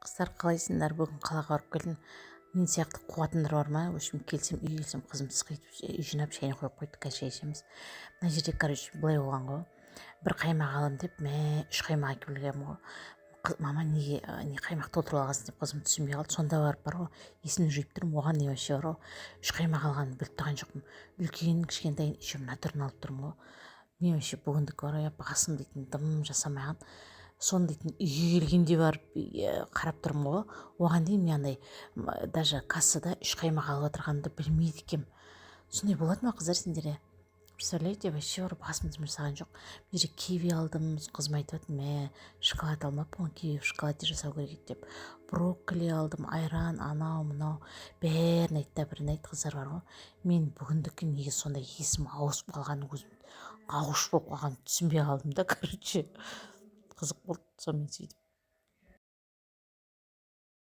Қыздар, қалайсыңдар? Бүгін қалаға барып келдім. Мен сияқты қуатындар бар ма? В общем, келсем, үйге келсем, қызым сықитып үй жинап, шайын қойып қойды. Қазір шай ішеміз. Мына жерде, короче, былай болған ғой: бір қаймақ аламын деп, мә, үш қаймақ әкеліп келгенмін ғой. «Мама, неге не қаймақ толтырып алғансың?» – деп қызым түсінбей қалды. Сонда барып бар ғой, есімді жиып тұрмын. Оған не, вообще бар ғой, үш қаймақ алғанымды біліп тұрған жоқпын. Үлкенін, кішкентайын, еще мына түрін алып тұрмын ғой. Мен вообще бүгіндікі бар ғой, басым дейтін дым жасамаған. Соны дейтін үйге келгенде барып қарап тұрмын ғой. Оған дейін мен андай даже кассада үш қаймақ алып отырғанымды білмейді екенмін. Сондай болады ма, қыздар, сендерде? Представляете, вообще бар, басым дым жасаған жоқ. Мына жерде киви алдым. Қызым айтып жатыр: «Мә, шоколад алмаппын ғой, киви в шоколаде жасау керек еді», – деп. Брокколи алдым, айран, анау мынау бәрін айт та, бірін айт. Қыздар, бар ғой, мен бүгіндікі неге сондай есім ауысып қалғанын, өзім ауыш болып қалғанын түсінбей қалдым да. Короче, қызық болды. Сонымен сөйтіп